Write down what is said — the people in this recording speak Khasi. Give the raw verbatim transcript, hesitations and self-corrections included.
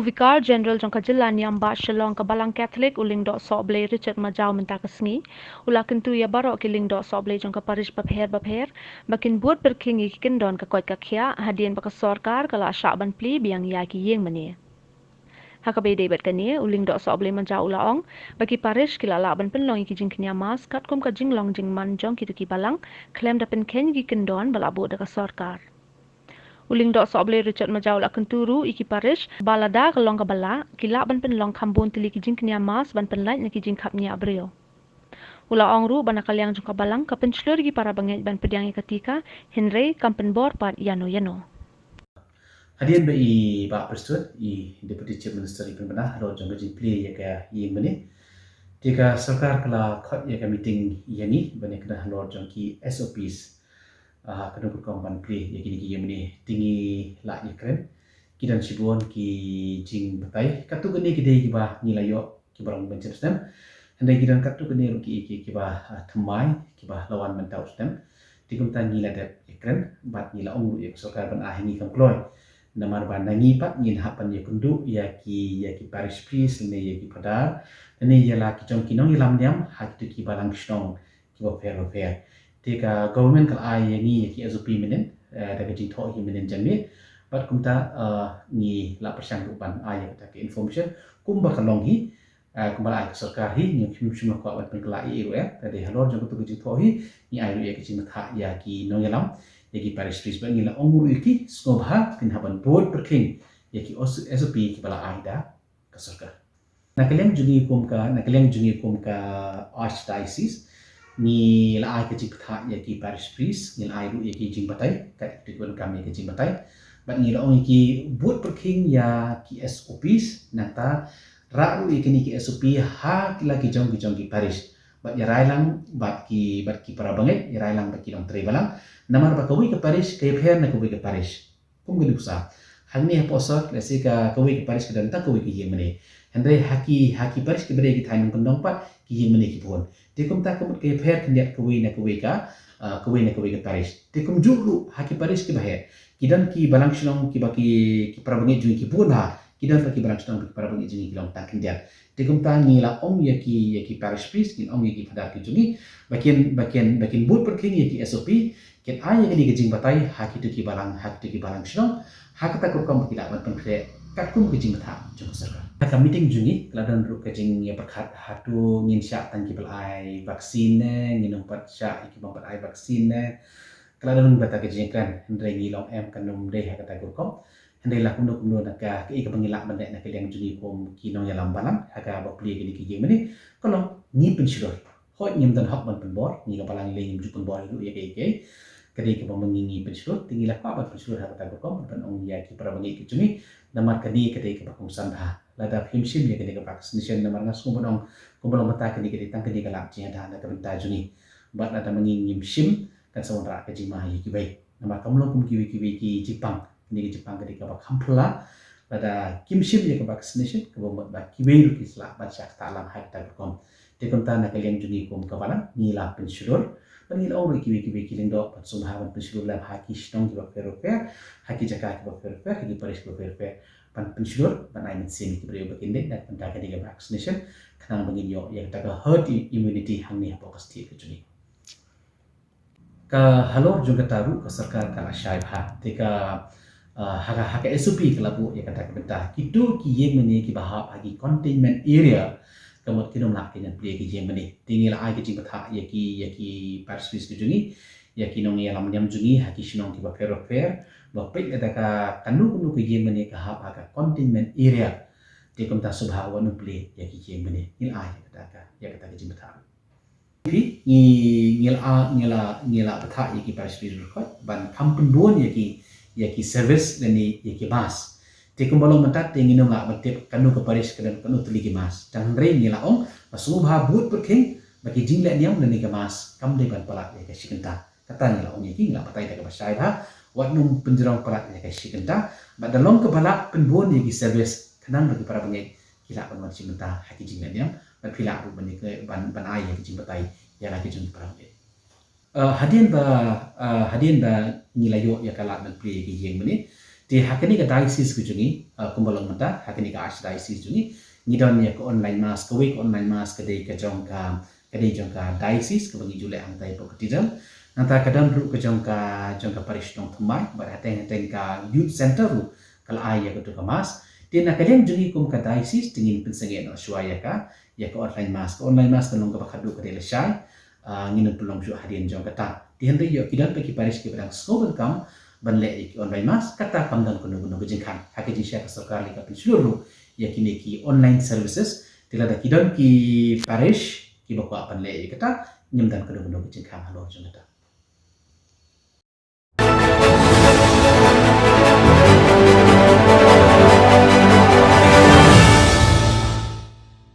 Vikar General jong ka Jylla Niam Bah Shillong ka Balang Catholic, u Lyngdoh Sohblei Richard Majaw, mynta ka sngi u la kyntu ïa baroh ki Lyngdoh Sohblei jong ka parish bapher bapher ba kin bud pyrkhing ïa ki kyndon ka koit ka khiah hadien ba ka sorkar ka la shah ban plie biang ïa ki ïing mane. Ha kaba ïadei bad kane, u Lyngdoh Sohblei Majaw u la ong ba ki parish ki la lah ban pynlong ïa ki jingkñia mass katkum ka jinglong jingman jong kito ki balang, khlem da pynkheiñ ïa ki kyndon ba la buh da ka sorkar. U Lyngdoh Sohblei Richard Majaw u la kyntu ruh ïa ki parish ba lada ka long kaba lah, ki lah ban pynlong kham bun tylli ki jingkñia mass ban pynlait na ki jingkhapngiah briew. U la ong ruh ba na ka liang jong ka Balang ka pynshlur ïa ki para bangeit ban pdiang ïa ka tika, hynrei kam pynbor pat ïano ïano. Hadien ba i Bah Prestone, i Deputy Chief Minister, i pynbna halor jong ka jingplie ïa ka ïing mane, te ka sorkar ka la khot ïa ka meeting ïa ngi ban ïakynduh halor jong ki S O Ps. Ah, kano ka rukom ban plie ïa kine ki ïing mane, te ngi la ïakren. Ki don shibun ki jingbatai. Katto katne ki dei kiba ngi la ïoh kiba long ban snem. Hynrei ki don katto katne ruh ki, ki, kiba, ah, thymmai, kiba la wan mynta u snem. Te kumta ngi la dep ïakren bad ngi la ong ruh ïa ka sorkar ban ai ha ngi kam kloi. Namar ba na ngi pat ngin hap ban ïakynduh ïa ki, ïa ki parish priest ne ïa ki phadar ne ïa la ki jong ki nongïalam niam ha kito ki balang shnong kiba pher bapher. Te ka government ka la ai ïa ngi ïa ki S O P mynnin, eh, da ka jingthoh hi mynnin janmiet. Bad kumta, eh, ngi la pyrshang ruh ban ai ïa kata ka information kumba ka long hi, eh, kumba la ai ka sorkar hi, ngi shim shim la kwah ban pynkylla ïa i ruh, eh. Te dei halor jong kata ka jingthoh hi ngi ai ruh ïa ka jingbatai ïa ki nongïalam, ïa ki parish priest, bad ngi la ong ruh ïa ki sngewbha kin hap ban bud pyrkhing ïa ki S O P kiba la ai da ka sorkar. Na ka liang jong ngi kum ka, na ka liang jong ngi kum ka Archdiocese, ngi la ai ka jingbatai ïa ki parish priest, ngi la ai ruh ïa ki jingbatai, ka, ka, ka, ka jingbatai. Bad ngi la ong ïa ki bud pyrkhing ïa ki S O Ps, nangta rah ruh ïa kine ki S O P ha ki la ki jong ki jong ki parish. Bad ïarai lang bad ki, bad ki para bangeit, ïarai lang bad ki nongtrei balang. Namar ba kawei ka parish ka ïapher na kawei ka parish. Kum ka nuksa. Hangne ha Pohsot, lehse ka, kawei ka parish ka don tang kawei ka ïing mane. Hynrei ha ki, ha ki parish kiba dei ki thaiñ nongkyndong pat, ki ïing mane ki bun. Te kumta ka mut ka ïapher khyndiat kawei na kawei ka, ah, kawei na kawei ka parish. Te kumjuh ruh ha ki parish kiba heh, ki don ki balang shnong kiba ki, ki para bangeit jong ngi ki bun bha, ki don pat ki balang shnong, ki para bangeit jong ngi ki long tang khyndiat. Te kumta ngi la ong ïa ki, ïa ki parish priest, ngi ong ïa ki phadar ki jong ngi ba kin, ba kin, ba kin bud pyrkhing ïa ki S O P, kin ai ïa kane ka jingbatai ha kito ki balang, ha kito ki balang shnong, ha kata ka rukom ba ki lah ban pynkhreh katkum ka jingbatai jong ka sorkar. Ha ka meeting jong ngi ka la don ruh ka jingïapyrkhat, hato ngin shah tang kiba la ai vaccine ne ngin ym pat shah ïa kiba ym pat ai vaccine ne. Ka la don bad ka jingkren, hynrei ngi la ong em, kan ym dei ha kata ka rukom. Hynrei la kumno kumno na ka, kaei kaba ngi lah ban leh na ka liang jong ngi kum ki nongïalam balang ha kaba plie kine ki ïing mane, ka long ngi pynshlur. Hooid ngim don hok ban pynbor, ngi ka balang lei ngim ju pynbor ïa kaei kaei. Ka dei kaba ma ngi ngi pynshlur, te ngi la kwah ban pynshlur ha kata ka rukom ban ong ïa ki para bangeit ki jong ngi. Namar kane ka dei kaba kongsan bha. Lada phim shim ïa kane ka vaccination, namar nga sngew ban ong kumba long mynta kane ka dei tang kane ka lad jingïada na ka bynta jong ngi. Bad lada ma ngi ngim shim, kan sa wanrah ka jingma ïa kiwei. Namar kam long kum kiwei kiwei ki jingpang. Kane ka jingpang ka dei kaba kham phylla. Lada kim shim ïa ka vaccination, kaba mut ba kiwei ruh ki sa lah ban shah ktah lang ha kata ka rukom. Te kumta na ka liang jong ngi kum ka balang ngi la pynshlur. Bad ngi la ong ruh ïa kiwei kiwei ki lyngdoh ban sngewbha ban pynshlur lem ha ki shnong kiba pher bapher, ha ki jaka kiba pher bapher, ha ki parish kiba pher bapher. Ban pynshlur, ban ai mynsiem ïa ki briew ba kin leit na ka bynta kane ka vaccination, khnang ba ngin ïoh ïa kata ka herd i-, immunity hangne hapoh ka state ka jong ngi. Ka halor jong kata ruh ka sorkar ka la shai bha. Te ka, ah, ha ka, ha ka S O P ka la buh ïa kata ka bynta. Kito ki ïing mane kiba hap ha ki containment area, ka mut kin ym lah kin ïa plie ki ïing mane. Te ngi la ai ka jingbatai ïa ki, ïa ki parish priest ki jong ngi, ïa ki nongïalam niam jong ngi ha ki shnong kiba pher bapher, ba peit lada ka, kano kano ka ïing mane ka hap ha ka containment area, te kumta sngewbha wat nym plie ïa ki ïing mane. Ngi la ai ïa kata ka, ïa kata ka jingbatai. Phi, ngi, ngi la, ngi la, ngi la batai ïa ki parish priest baroh ban kham pynbun ïa ki, ïa ki service lane ïa ki mass. Te kumba long mynta te ngin ym lah ban tip kano ka parish ka don kano tylli ki mass. Tang hynrei ngi la ong ba sngewbha bud pyrkhing ba ki jingleh niam lane ka mass kam dei ban palat ïa ka shi kynta. Kata ngi la ong ïa ki, ngi la batai da kaba shai bha, wat nym pynjrong palat ïa ka shi kynta. Bad da long kaba lah pynbun ïa ki service khnang ba ki para bangeit ki lah ban wan shim bynta ha ki jingleh niam, bad phi lah ruh ban, ban, ban ai ïa ki jingbatai ïa la ki jong ki para bangeit. Eh, hadien ba, eh, hadien ba ngi la ïoh ïa ka lad ban plie ïa ki ïing mane, Te ha kane ka diocese ka jong ngi, uh, kumba long mynta, ha kane ka archdiocese jong ngi, ngi don ïa ka online mass, kawei ka online mass ka dei ka jong ka, ka dei jong ka diocese kaba ngi ju leh hangtai ha Cathedral. Nangta ka don ruh ka jong ka, jong ka parish Nongthymmai, bad hateng hateng ka youth center ruh ka la ai ïa kato ka mass. Te na ka liang jong ngi kum ka diocese te ngin pynsangeh noh shuwa ïa ka, ïa ka online mass. Ka online mass ka long kaba khadduh ka dei lashai. Ah, ngin ym pynlong shuh hadien jong kata. Te hynrei ïoh ki don pat ki parish kiba dang sngewbha ban kam ban leh ïa ki online mass, kata kam don kano kano ka jingkhang. Ha ka jingshai ka sorkar lei ka pynshlur ruh ïa kine ki online services. Te lada ki don ki parish kiba kwah ban leh ïa kata, ngim don kano kano ka jingkhang halor jong kata.